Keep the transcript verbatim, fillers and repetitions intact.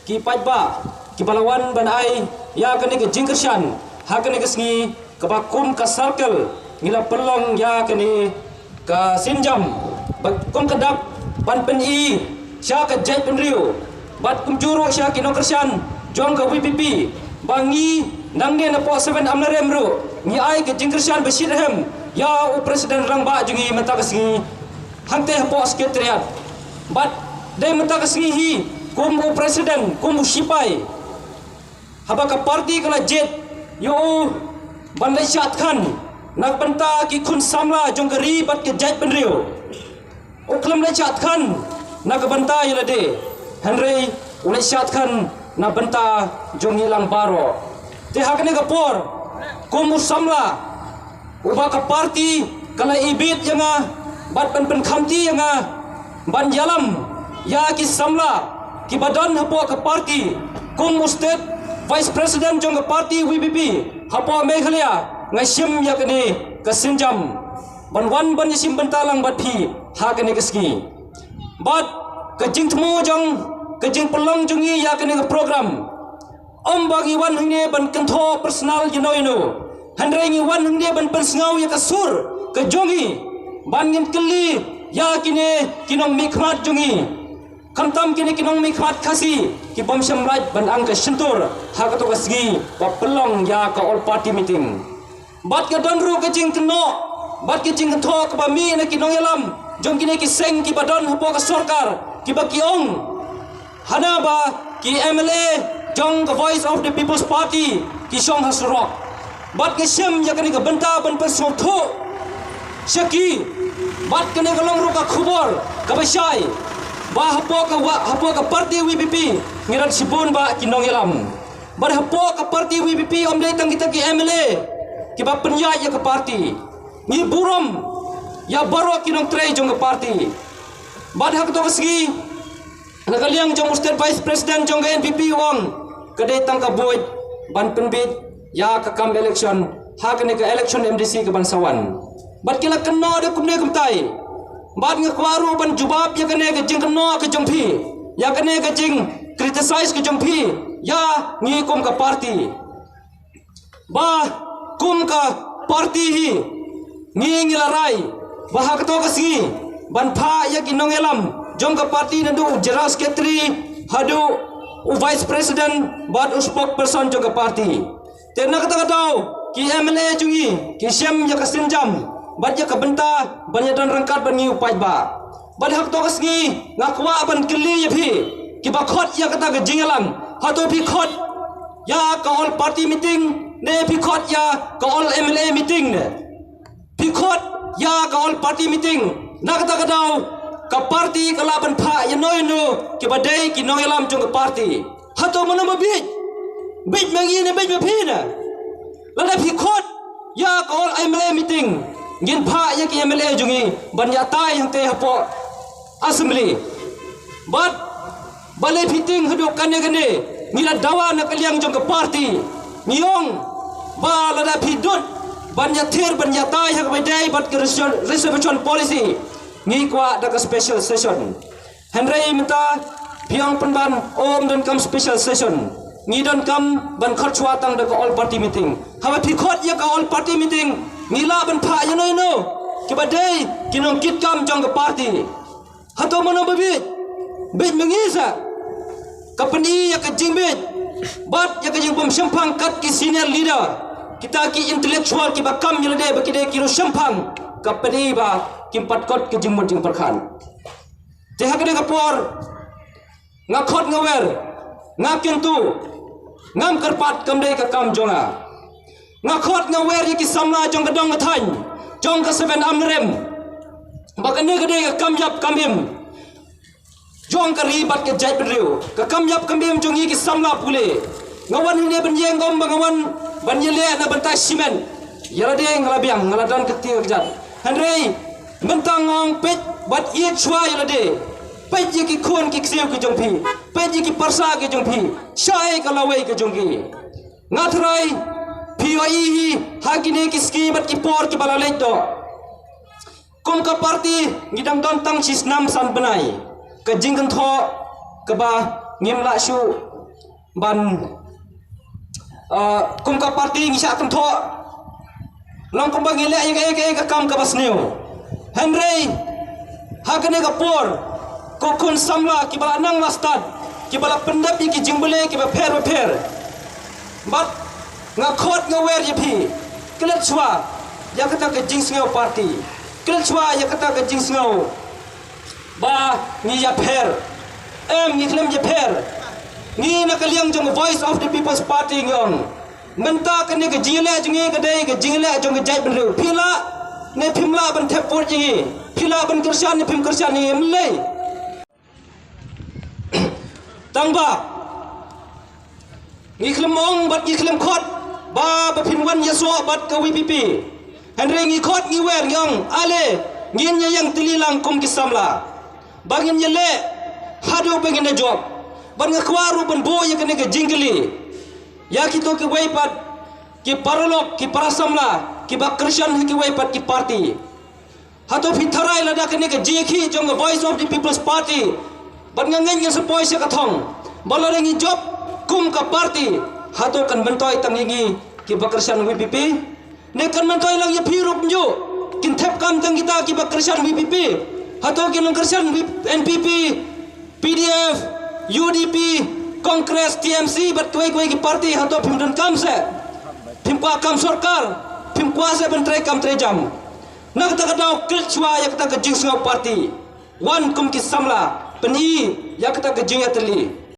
ki paidbah kiba la wan ban ai ïa kane ka jingkyrshan ha kane ka sngi, kaba kum ka circle ngi la pynlong ïa kane ka sienjam ba kum ka dak ban pyni sha ka jaitbynriew bad kumjuh ruh sha ki nongkyrshan jong ka VPP ba ngi nangne napoh seven Amlarem ruh ngi ai ka jingkyrshan ba shitrhem ïa u president rangbah jong ngi mynta ka sngi hangtei hapoh secretariat. Bad dei mynta ka sngi hi kum u president, kum u sipai, haba ka party ka la jied ïa u ban leit shah thngan na ka bynta ki khun samla jong ka ri bad ka jaitbynriew. U khlem leit shah thngan na ka bynta ïa lade, hynrei u leit shah thngan na bynta jong ngi lang baroh. Te ha kane ka por kum u samla uba ka party ka la ibit ïa nga bad ban pynkhamti ïa nga ban ïalam ïa ki samla kiba don hapoh ka party kum u state vice president jong ka party VPP hapoh Meghalaya, nga shim ïa kane ka sienjam ban wan ban ïashim bynta lang bad phi ha kane ka sngi. Bad ka jingthmu jong ka jingpynlong jong ngi ïa kane ka program, ym ba ngi wan hangne ban kynthoh personal ïano ïano, hynrei ngi wan hangne ban pynsngew ïa ka sur ka jong ngi, ban ngin kylli ïa kine ki nongmihkhmat jong ngi, khamtam kine ki nongmihkhmat Khasi ki bym shym lait ban ang ka shyntur ha kato ka sngi ba pynlong ïa ka all party meeting. Bad ka don ruh ka jingkynnoh bad ka jingkynthoh kaba mih na ki nongïalam jong kine ki seng kiba don hapoh ka sorkar, kiba ki ong hana ba ki MLA jong ka Voice of the People's Party ki shong ha surok. Bad nga shim ïa kane ka bynta ban pynsngewthuh sha ki. Bad kane ka long ruh ka khubor kaba shai ba hapoh ka wa-, hapoh ka party VPP ngi don shibun bah ki nongïalam. Bad hapoh ka party VPP ym dei tang kita ki MLA kiba pynïaid ïa ka party. Ngi burom ïa baroh ki nongtrei jong ka party. Bad ha kato ka sngi, na ka liang jong u state vice president jong ka NPP u ong ka dei tang ka buit ban pynbit ïa ka kam election ha kane ka election MDC kaban sa wan. Bad ki la kynnoh da kumne kumtai. Bad nga kwah ruh ban jubab ïa kane ka jingkynnoh ka jong phi, ïa kane ka jingcriticize ka jong phi ïa ngi kum ka party. Ba kum ka party hi ngi ngi la rai ba ha kato ka sngi ban phah ïa ki nongïalam jong ka party, naduh u general secretary haduh u vice president bad u spokesperson jong ka party. Te na kata ka daw ki MLA jong ngi ki shim ïa ka sienjam bad ïa ka bynta ban ïadon ryngkat bad ngi u paidbah. Bad ha kato ka sngi nga kwah ban kylli ïa phi kiba khot ïa kata ka jingïalang, hato phi khot ïa ka all party meeting ne phi khot ïa ka all MLA meeting ne? Phi khot ïa ka all party meeting. Na kata ka daw ka party ka lah ban phah ïano ïano kiba dei ki nongïalam jong ka party. Hato mano ba bieit? Bieit ma ngi ne bieit ma phi ne? Lada phi khot ïa ka all MLA meeting, ngin phah ïa ki MLA jong ngi ban ïatai hangtei hapoh assembly. Bad balei phi tieng haduh kane kane? Ngi la dawa na ka liang jong ka party, ngi ong ba lada phi dut ban ïathir ban ïatai ha kaba dei bad ka reservation, reservation policy, ngi kwah da ka special session. Hynrei mynta phi ong pynban, ym donkam special session, ngi donkam ban khot shuwa tang da ka all party meeting. Haba phi khot ïa ka all party meeting, ngi lah ban phah ïano ïano kiba dei ki nongkitkam jong ka party. Hato mano ba bieit? Bieit ma ngi sa. Ka pyni ïa ka jingbieit bad ïa ka jingbym shemphang kat ki senior leader, kita ki intellectual kiba kam ïa lade ba ki dei ki ruh shemphang. Ka pyni ba kim pat kot ka jingmut jingpyrkhat. Te ha kane ka por nga khot nga wer, nga kyntu, ngam kyrpad, kam dei ka kam jong nga. Nga khot nga wer ïa ki samla jong ka dong ka thaiñ, jong ka seven Amlarem, ba kane ka dei ka kam ïap kam im jong ka ri bad ka jaitbynriew, ka kam ïap kam im jong ngi ki samla pule. Nga wan hangne ban ïeng, ym ba nga wan ban ïaleh na bynta shimet. Ïa lade nga la biang, nga la don ka kti ka kjat. Hynrei mynta nga ong peit bad ïeit shuwa ïa lade. Peit ïa ki khun ki ksiew ki jong phi, peit ïa ki parsa ki jong phi, shaei ka lawei ka jong ki. Nga tharai phi ïohi hi ha kine ki sngi bad ki por kiba la leit noh. Kum ka party ngi dang don tang shi snam san bnai. Ka jingkynthoh kaba ngim lah shuh Ban, ah, kum ka party ngi shah kynthoh. Long kumba ngi leh ïa ka, ïa ka, ïa ka kam kaba sniew. Hynrei ha kane ka por, ko khun samla kiba la nang la stad, kiba la pyndep ïa ki jingpule kiba pher ba pher. Bad nga khot nga wer ïa phi, klet shuwa ïa kata ka jingsngew party. Klet shuwa ïa kata ka jingsngew ba ngi ïapher. Em, ngi khlem ïapher. Ngi na ka liang jong Voice of the People's Party ngi ong, mynta kane ka jingïaleh jong ngi ka dei ka jingïaleh jong ka jaitbynriew. Phi lah ne phim lah ban thep vote ïa ngi, phi lah ban kyrshan ne phim kyrshan ïa ngi, ym lei. Tang ba ngi khlem ong bad ngi khlem khot ba, ba phin wan ïasoh bad ka V P P. Hynrei ngi khot ngi wer ngi ong, ale, ngin ïa ïeng tylli lang kum ki samla. Ba ngin ïaleh haduh ba ngin ïa jop. Bad nga kwah ruh ban buh ïa kane ka jingkylli ïa kito kiwei pat ki paralok, ki para samla kiba kyrshan ha kiwei pat ki party. Hato phi tharai lada kane ka jingïakhih jong ka Voice of the People's Party, bad nga ngeit ngan sa poi sha ka thong, ba lada ngi jop kum ka party, hato kan myntoi tang ïa ngi kiba kyrshan V P P? Ne kan myntoi lang ïa phi ruh kumjuh? Kin thep kam tang kita kiba kyrshan V P P? Hato kin long kyrshan V-, N P P, P D F, U D P, Congress, T M C, bad kiwei kiwei ki party, hato phim donkam seh? Phim kwah kam sorkar, phim kwah seh ban trei kam trei jam? Na kata ka daw, klet shuwa ïa kata ka jingsngew party. Wan kum ki samla, pyni ïa kata ka jingïatylli.